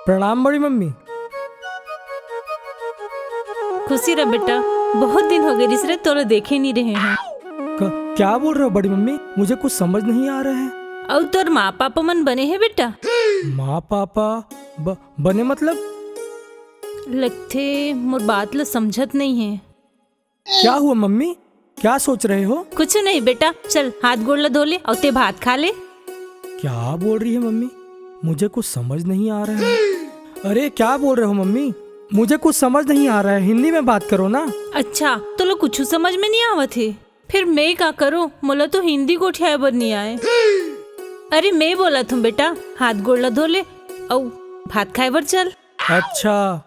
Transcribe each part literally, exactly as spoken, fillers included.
प्रणाम बड़ी मम्मी। खुशी रह बेटा, बहुत दिन हो गए रिस रे, तोला देखे नहीं रहे हैं। क-, क्या बोल रहे हो बड़ी मम्मी? मुझे कुछ समझ नहीं आ रहा है। अउ तोर माँ पापा मन बने हैं बेटा? माँ पापा ब-, बने मतलब? लगथे मोर बात ला समझत नहीं है। क्या हुआ मम्मी, क्या सोच रहे हो? कुछ नहीं बेटा, चल हाथ गोड़ ला धो ले अउ ते भात खा ले। क्या बोल रही है मम्मी, मुझे कुछ समझ नहीं आ रहा है। अरे क्या बोल रहे हो मम्मी, मुझे कुछ समझ नहीं आ रहा है, हिंदी में बात करो ना। अच्छा, तोला कुछ समझ में नहीं आवत है, फिर मैं का करूँ? मोला तो हिंदी गोठियाए बर नहीं आए। अरे मैं बोलत हूँ बेटा, हाथ गोड़ ला धो ले अउ भात खाए बर चल। अच्छा,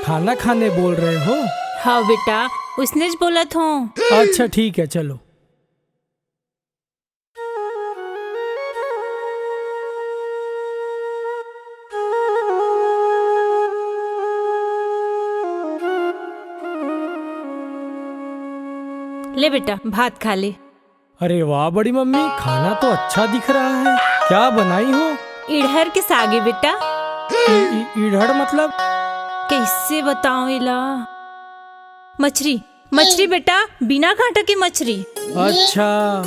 खाना खाने बोल रहे हो? हाँ बेटा, उसने ज बोलत हूँ। अच्छा ठीक है, चलो। ले बेटा, भात खा ले। अरे वाह बड़ी मम्मी, खाना तो अच्छा दिख रहा है। क्या बनाई हो? इड़हर के साग ए बेटा। इ-, इ-, इड़हर मतलब? कैसे बताऊं इला? मछरी, मछरी बेटा, बिना कांटा की मछरी। अच्छा।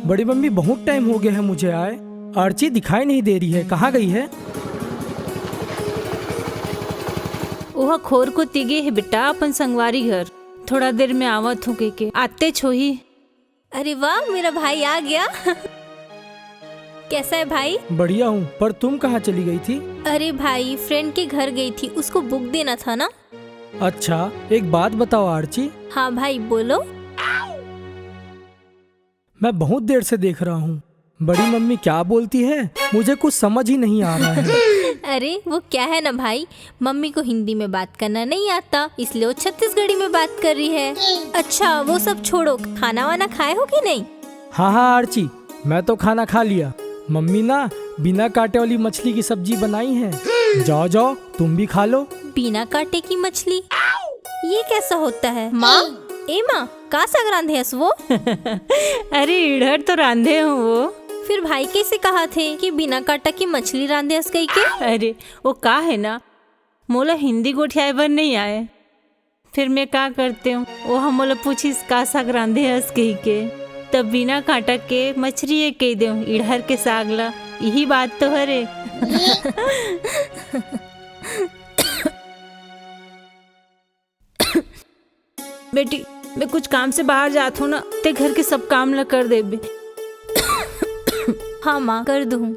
बड़ी मम्मी, बहुत टाइम हो गया है मुझे आए। आरची दिखाई नहीं दे रही है, कहाँ गई है? ओह खोर कोती गे हे बेटा, अपन संगवारी घर। थोड़ा देर में आवत हूँ कहिके, आते छोही। अरे वाह, मेरा भाई आ गया। कैसा है भाई? बढ़िया हूँ, पर तुम कहाँ चली गई थी? अरे भाई, फ्रेंड के घर गई थी, उसको बुक देना था ना। अच्छा, एक बात बताओ आरची। हाँ भाई, बोलो। मैं बहुत देर से देख रहा हूँ, बड़ी मम्मी क्या बोलती है, मुझे कुछ समझ ही नहीं आ रहा है। अरे, वो क्या है ना भाई, मम्मी को हिंदी में बात करना नहीं आता, इसलिए वो छत्तीसगढ़ी में बात कर रही है। अच्छा, वो सब छोड़ो, खाना वाना खाए हो कि नहीं? हाँ हाँ आरची, मैं तो खाना खा लिया। मम्मी ना बिना कांटे वाली मछली की सब्जी बनाई है। जाओ जाओ, तुम भी खा लो। बिना कांटे की मछली, ये कैसा होता है माँ? ए माँ, का साग रांधे हस वो? अरे इड़हर तो रांधे हूँ वो। फिर भाई कैसे कहा थे कि बिना कांटा की मछली रांधे हस कही के? अरे वो का है ना, मोला हिंदी गोठियाए बर नहीं आए, फिर मैं का करते हूँ, वो हम मोला पूछिस का साग रांधे हस कही के, तब बिना कांटा के मछरी ये कही देऊँ, इड़हर के साग ला, यही बात तो हरे। बेटी, मैं कुछ काम से बाहर जात हूँ ना, ते घर के सब काम ला कर देबे। हाँ माँ, कर दूँ।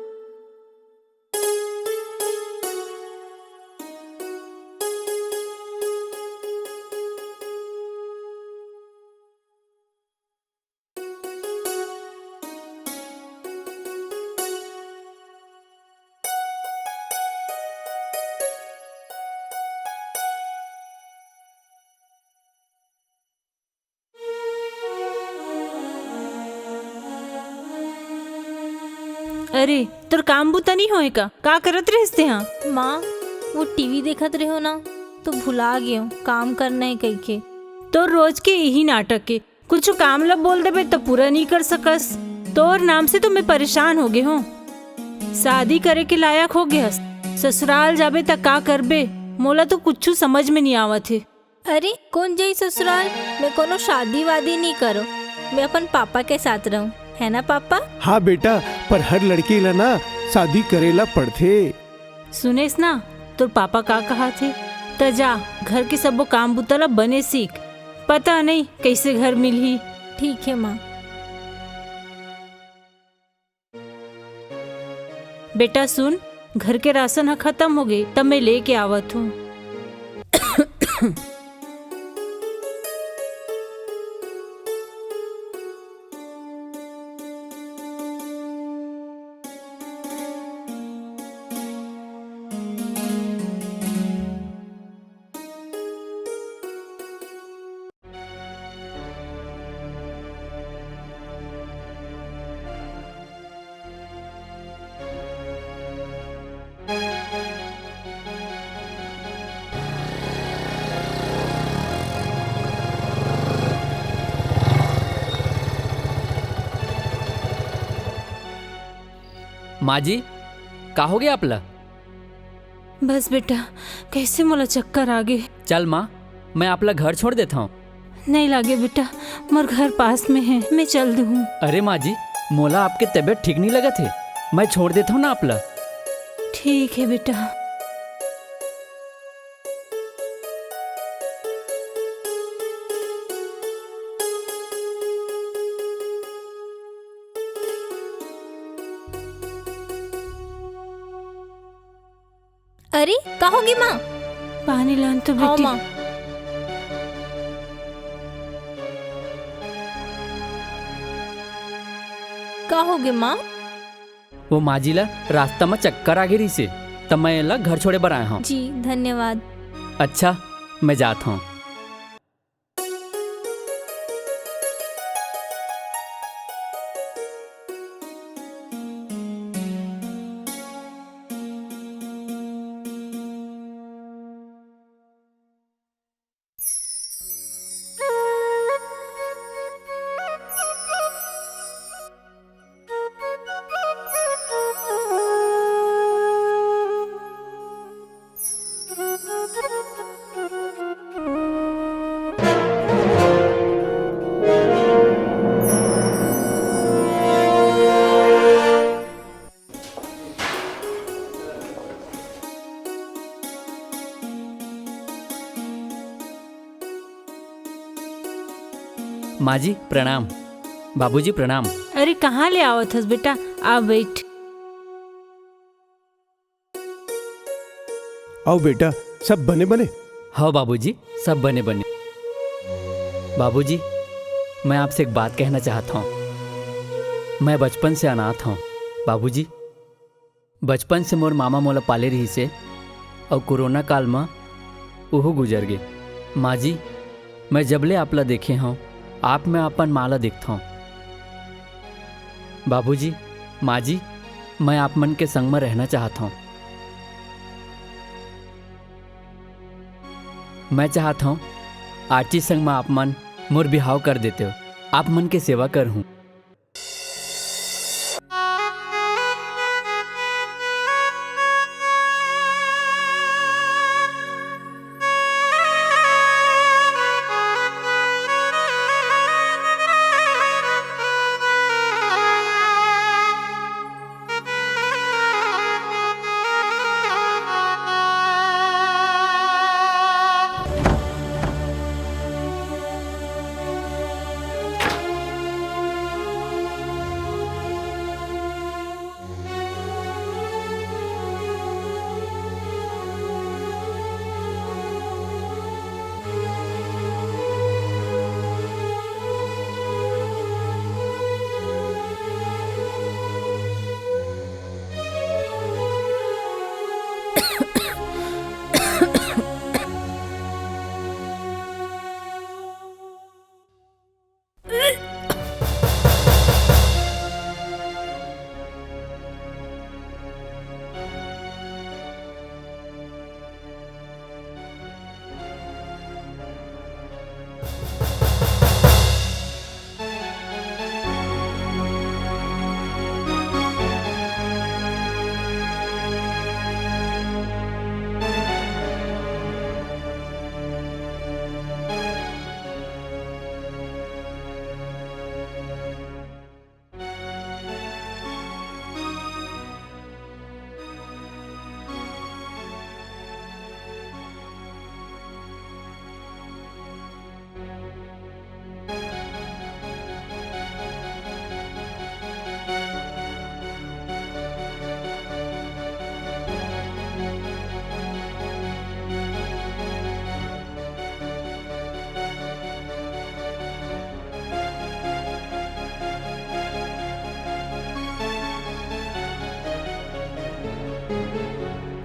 अरे, तोर काम बुता नहीं होए का? का करत रहिस ते हा? माँ, वो टीवी देखत रहो ना, तो भुला गयो काम करना है कही के। तो रोज के यही नाटक है, कुछ काम ला बोल देबे तो पूरा नहीं कर सकस। तोर नाम से तो मैं परेशान हो गए हूँ। शादी करे के लायक हो गए हस, ससुराल जाबे त का करबे? मोला तो कुछ समझ में नहीं आवत है। अरे, कौन जाई ससुराल? मैं कोनो शादी वादी नहीं करो, मैं अपन पापा के साथ रहूं, है ना पापा? हाँ बेटा, पर हर लड़की ला ना शादी करे ला पड़थे। सुनेस ना, तोर पापा का कहा थे? त जा, घर के सबो काम बुता ला बने सीख, पता नहीं कैसे घर मिलही। ठीक है माँ। बेटा सुन, घर के राशन ह खत्म हो गे, तब मैं लेके आवत हूँ। माँ जी, का हो गया आप ला? बस बेटा, कैसे मोला चक्कर आ गे। चल माँ, मैं आप ला घर छोड़ देता हूँ। नहीं लागे बेटा, मोर घर पास में है, मैं चल दूँ। अरे माँ जी, मोला आपके तबीयत ठीक नहीं लगत है, मैं छोड़ देता हूँ ना आप ला। ठीक है बेटा। अरे, का होगे माँ? पानी लान तो हाँ, बेटी। माँ। का होगे माँ? वो माँ जी ला रास्ता म चक्कर आ गे रहिसे, त मैं एला घर छोड़े बर आए हौं। जी, धन्यवाद। अच्छा, मैं जात हौं। माँ जी, प्रणाम। बाबूजी, प्रणाम। अरे, कहाँ ले आवत हस बेटा? आ, बैठ। आओ बेटा, सब बने बने? हाँ बाबूजी, सब बने बने। बाबूजी, मैं आपसे एक बात कहना चाहता हूँ। मैं बचपन से अनाथ हूँ। बाबूजी, बचपन से मोर मामा मोला पाले रहिसे, अउ कोरोना काल म उहू गुजर गे। माँ जी, मैं जब ले आप ला देखे हौं, आप में अपन माँ ला देखथौं। बाबूजी, माँ जी, मैं आप मन के संग म रहना चाहत हौं। मैं चाहत हौं, आरती संग म आप मन मोर बिहाव कर देतेव, आप मन के सेवा करहूँ।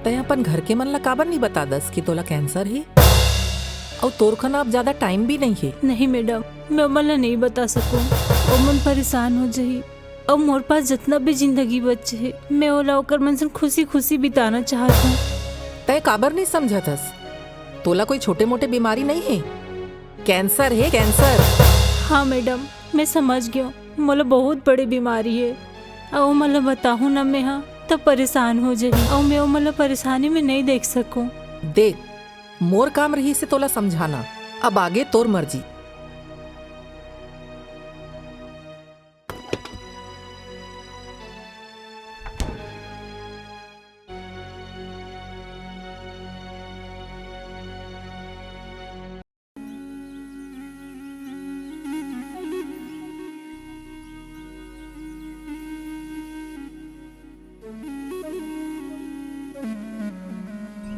तैं अपन घर के मन ला काबर नइ बता दस कि तोला कैंसर हे? अउ तोर कन अब ज्यादा टाइम भी नइ हे। नहीं मैडम, मैं ओमन ला नइ बता सकूं। ओमन परेशान हो जही। अउ मोर पास जतना भी जिंदगी बचे हे, मैं ओला ओकर मन सन खुशी-खुशी बिताना चाहत हूँ। तैं काबर नइ समझत हस? तोला कोई छोटे-मोटे बीमारी नइ हे। कैंसर हे, कैंसर। हाँ मैडम, मैं समझ गेंव। मोला बहुत बड़े बीमारी हे। अउ ओमन ला बताहूँ ना मैं हा, परेशान हो जाही अउ मैं ओमन ला परेशानी में नहीं देख सकूं। देख, मोर काम रहिसे तोला समझाना, अब आगे तोर मर्जी।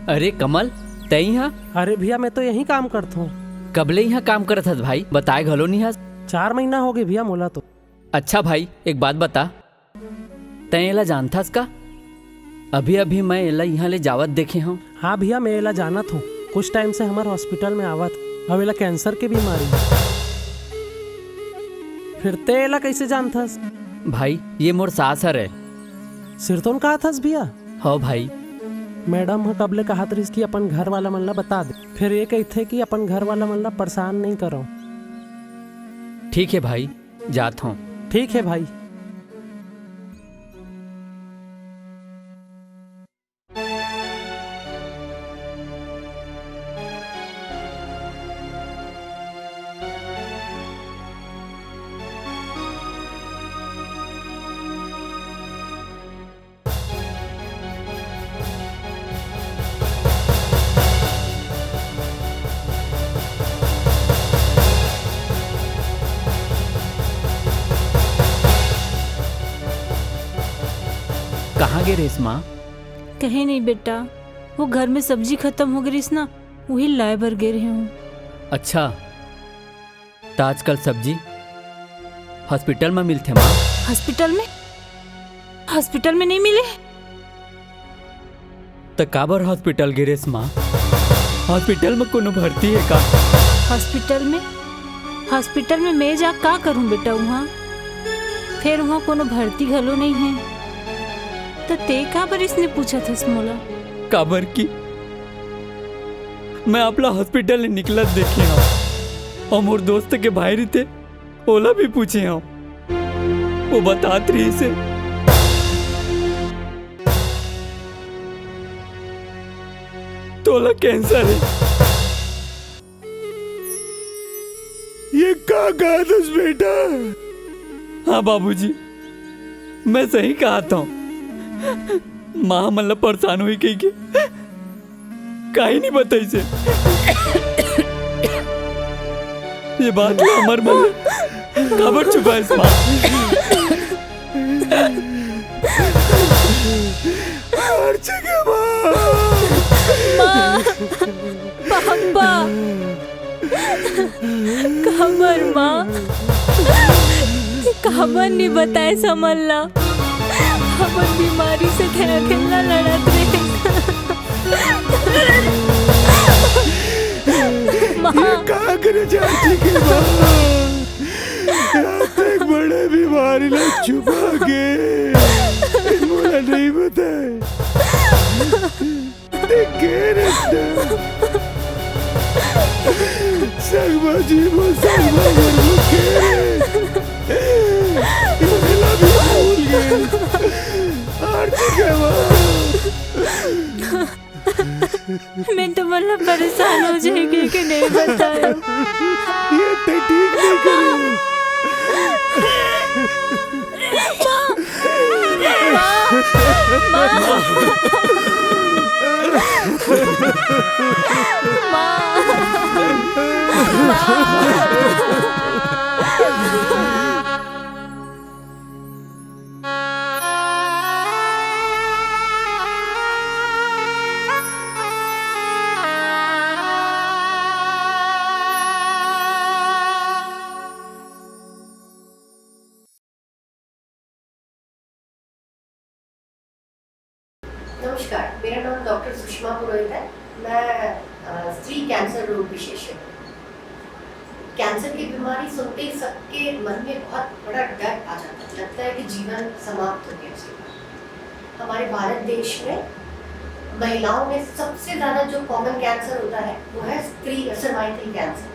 अरे कमल, तैं इहाँ? अरे भैया, मैं तो यहीं काम करत हूँ। कब ले इहाँ काम करत हस भाई? बताए घलो नहीं हस। चार महीना हो गए भैया मोला तो। अच्छा भाई, एक बात बता, तैं एला जानथस का? अभी-अभी मैं एला इहाँ ले जावत देखे हंव। हाँ भैया, मैं एला जानत हूँ। कुछ टाइम से हमर हॉस्पिटल में आवत, अउ एला कैंसर के बीमारी। फिर तैं एला कैसे जानथस? भाई, ये मोर सास हरे। सिरतोन कहत हस भैया? हव भाई। मैडम ह कब ले कहत रहिस कि अपन घर वाला मन ला बता दे, फिर ये कहिथे कि अपन घर वाला मन ला परेशान नहीं करो। ठीक है भाई, जात हंव। ठीक है भाई। कहाँ गे रेशमा? कहीं नहीं बेटा, वो घर में सब्जी खत्म हो गई रहिस ना, वही लाए बर गे रहे हूँ। अच्छा, त आजकल सब्जी हॉस्पिटल में मिलथे माँ? हॉस्पिटल में? हॉस्पिटल में नहीं मिले। त काबर हॉस्पिटल गे रेस माँ? हॉस्पिटल में कोनो भर्ती है का? हॉस्पिटल में? हॉस्पिटल में मैं जा का करूं बेटा उहाँ? फेर उहाँ कोनो भर्ती घलो नहीं है। त ते काबर इसने पूछत हस मोला? काबर कि मैं आपला हॉस्पिटल ले निकलत देखे हंव अउ मोर दोस्त के भाई रहिथे, ओला भी पूछे हंव। वो बतात रहिसे, तोला कैंसर है। ये का कहत हस बेटा? हाँ बाबूजी, मैं सही कहत हंव। माँ हमन ला परेशान होई कहिके काहे नहीं बताइसे? ये बात ला हमर मन ले काबर छुपाइस माँ? हर जगह माँ। माँ, पापा। काबर माँ? काबर नी बताइस हमन ला? हमन बीमारी से तैं अकेल्ला लड़त रहे। माँ। ये का करे चाची के माँ? अतेक बड़े बीमारी ला छुपा के मोला नहीं बताए। देख के रे, संगमा जी, वो संगमा मर वो के रे। ये मिला भी भूल गए। आरती के माँ। मैं तो मतलब परेशान हो जाएगी कि नहीं बताया। ये तो ठीक नहीं करे। नमस्कार, मेरा नाम डॉक्टर सुषमा पुरोहित है। मैं, अ, स्त्री कैंसर रोग विशेषज्ञ हूँ। कैंसर की बीमारी सुनते ही सबके मन में बहुत बड़ा डर आ जाता है, लगता है कि जीवन समाप्त हो गया उसके बाद। हमारे भारत देश में महिलाओं में सबसे ज्यादा जो कॉमन कैंसर होता है, वो है स्त्री सर्वाइकल कैंसर,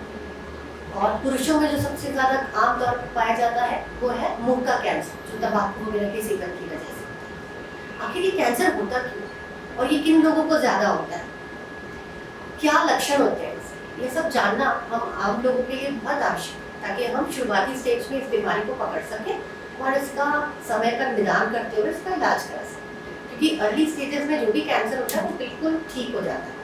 और पुरुषों में जो सबसे ज्यादा आमतौर पर पाया जाता है, वो है मुंह का कैंसर, जो तंबाकू वगैरह के सेवन की वजह से होता है। आखिर ये कैंसर होता क्यों है और ये किन लोगों को ज्यादा होता है, क्या लक्षण होते हैं इसके, ये सब जानना हम आम लोगों के लिए बहुत आवश्यक है, ताकि हम शुरुआती स्टेज में इस बीमारी को पकड़ सकें और इसका समय पर निदान करते हुए इसका इलाज करा सकें, क्योंकि अर्ली स्टेजेस में जो भी कैंसर होता है वो बिल्कुल ठीक हो जाता है।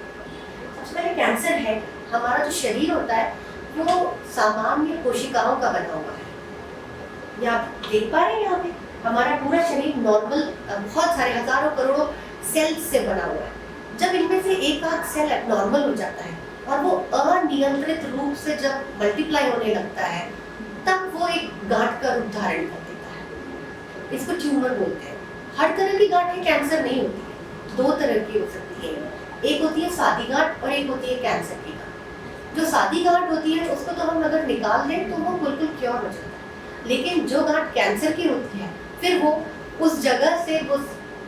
सबसे पहले कैंसर है, हमारा जो शरीर होता है वो सामान्य कोशिकाओं का बना हुआ है। ये आप देख पा रहे हैं, यहाँ पे हमारा पूरा शरीर नॉर्मल, बहुत सारे हजारों करोड़ों सेल्स से बना हुआ है। जब इनमें से एक आध सेल एबनॉर्मल हो जाता है और वो अनियंत्रित रूप से जब मल्टीप्लाई होने लगता है, तब वो एक गांठ का रूप धारण कर देता है। इसको ट्यूमर बोलते हैं। हर तरह की गांठें कैंसर नहीं होती है, दो तरह की हो सकती है। एक होती है सादी गांठ और एक होती है कैंसर की गांठ। जो सादी गांठ होती है उसको तो हम अगर निकाल दें तो वो बिल्कुल क्योर हो जाता है, लेकिन जो गांठ कैंसर की होती है फिर वो उस जगह से, वो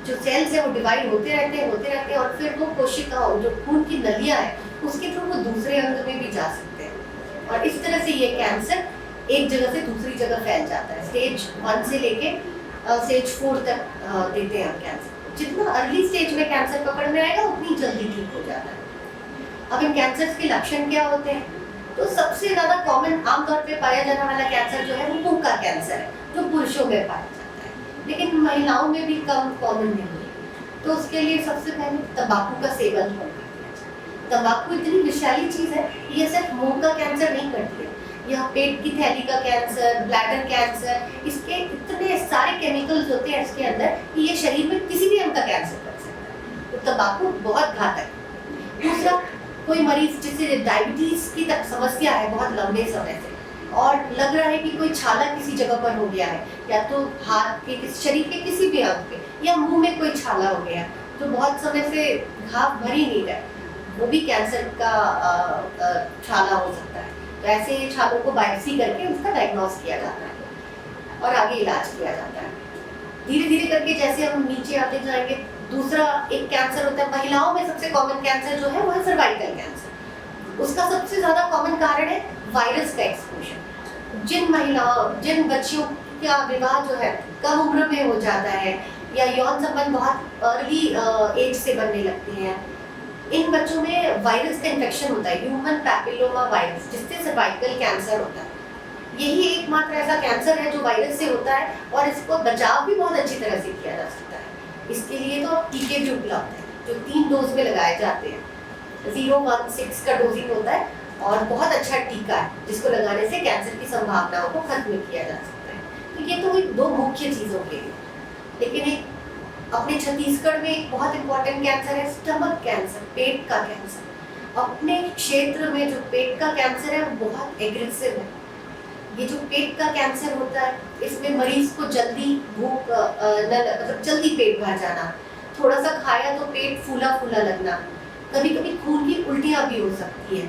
जो सेल्स है वो डिवाइड होते रहते हैं, होते रहते हैं और फिर वो कोशिकाओं, जो खून की नलियां हैं, उसके थ्रू वो दूसरे अंग में भी जा सकते हैं और इस तरह से ये कैंसर एक जगह से दूसरी जगह फैल जाता है। स्टेज वन से लेके स्टेज फोर तक अ, देते हैं हम कैंसर। जितना अर्ली स्टेज में कैंसर पकड़ में आएगा उतनी जल्दी ठीक हो जाता है। अब इन कैंसर्स के लक्षण क्या होते हैं? तो सबसे ज्यादा कॉमन, आमतौर पे पाया जाने वाला कैंसर जो है वो मुंह का कैंसर है, जो पुरुषों में पाया जाता है, लेकिन महिलाओं में भी कम कॉमन नहीं है। तो उसके लिए सबसे पहले तंबाकू का सेवन कम कर दिया जाए। तंबाकू इतनी विषैली चीज है, ये सिर्फ मुंह का कैंसर नहीं करती है, यह पेट की थैली का कैंसर, ब्लैडर कैंसर, इसके इतने सारे केमिकल्स होते हैं इसके अंदर कि ये शरीर में किसी भी अंग का कैंसर कर सकता है। तो तंबाकू बहुत घातक है। दूसरा, कोई मरीज जिसे डायबिटीज की तक समस्या है बहुत लंबे समय से और लग रहा है कि कोई छाला किसी जगह पर हो गया है, या तो हाथ के किस, शरीर के किसी भी अंग पे या मुंह में कोई छाला हो गया है, जो बहुत समय से घाव भर ही नहीं रहा है, वो भी कैंसर का अ, अ, छाला हो सकता है। तो ऐसे छालों को बायोप्सी करके उसका डायग्नोस किया जाता है और आगे इलाज किया जाता है। धीरे धीरे करके जैसे हम नीचे आते जाएंगे, दूसरा एक कैंसर होता है महिलाओं में, सबसे कॉमन कैंसर जो है वो है सर्वाइकल कैंसर। उसका सबसे ज्यादा कॉमन कारण है वायरस का एक्सपोजर। जिन महिलाओं, जिन बच्चियों का विवाह जो है कम उम्र में हो जाता है या यौन संबंध बहुत अर्ली एज से बनने लगते हैं, इन बच्चों में वायरस का इन्फेक्शन होता है, ह्यूमन पैपिलोमा वायरस, जिससे सर्वाइकल कैंसर होता है। यही एकमात्र ऐसा कैंसर है जो वायरस से होता है और इसको बचाव भी बहुत अच्छी तरह से किया जा सकता है। इसके लिए तो टीके भी उपलब्ध हैं जो तीन डोज में लगाए जाते हैं। जीरो, वन, सिक्स का डोजिंग होता है और बहुत अच्छा टीका है जिसको लगाने से कैंसर की संभावनाओं को खत्म किया जा सकता है। तो ये तो हुई दो मुख्य चीज़ों के लिए, लेकिन एक अपने छत्तीसगढ़ में एक बहुत इंपॉर्टेंट कैंसर है स्टमक कैंसर, पेट का कैंसर। अपने क्षेत्र में जो पेट का कैंसर है वो बहुत एग्रेसिव है। ये जो पेट का कैंसर होता है इसमें मरीज को जल्दी भूख अ, अ, न लग- मतलब जल्दी पेट भर जाना, थोड़ा सा खाया तो पेट फूला फूला लगना, कभी कभी खून की उल्टियां भी हो सकती है।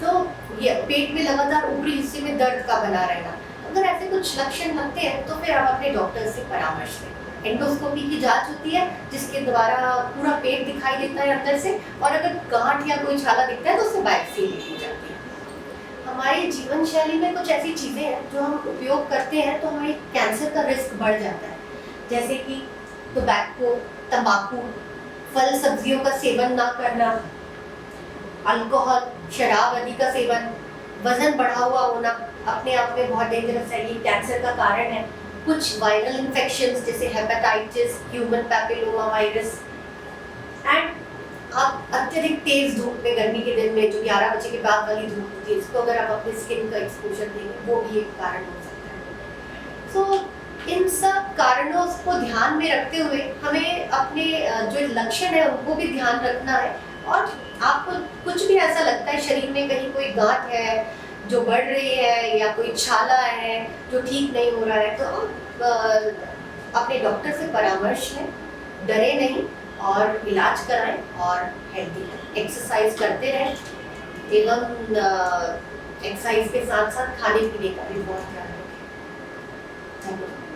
तो ये पेट में लगातार ऊपरी हिस्से में दर्द का बना रहना, अगर ऐसे कुछ लक्षण लगते हैं तो फिर आप अपने डॉक्टर से परामर्श लें। एंडोस्कोपी की जांच होती है जिसके द्वारा पूरा पेट दिखाई देता है अंदर से, और अगर गांठ या कोई छाला दिखता है तो उससे बायोप्सी ली जाती है। हमारी जीवन शैली में कुछ ऐसी चीजें हैं जो हम उपयोग करते हैं तो हमारी कैंसर का रिस्क बढ़ जाता है, जैसे कि टोबैको, तंबाकू, फल सब्जियों का सेवन ना करना, अल्कोहल, शराब आदि का सेवन, वजन बढ़ा हुआ होना अपने आप में बहुत डेंजरस है, ये कैंसर का कारण है। कुछ वायरल इन्फेक्शन जैसे hepatitis, human papilloma virus, and आप अत्यधिक तेज धूप में, गर्मी के दिन में जो ग्यारह बजे के बाद वाली धूप होती है, इसको अगर आप अपनी स्किन का एक्सपोजर देंगे वो भी एक कारण हो सकता है। सो इन सब कारणों को ध्यान में रखते हुए हमें अपने अ, जो लक्षण है उनको भी ध्यान रखना है। और आपको कुछ भी ऐसा लगता है शरीर में कहीं कोई गांठ है जो बढ़ रही है या कोई छाला है जो ठीक नहीं हो रहा है, तो आप अ, अपने डॉक्टर से परामर्श लें, डरे नहीं और इलाज कराएं और हेल्दी रहें, एक्सरसाइज करते रहें एवं एक्सरसाइज के साथ साथ खाने पीने का भी बहुत ध्यान रखें। धन्यवाद।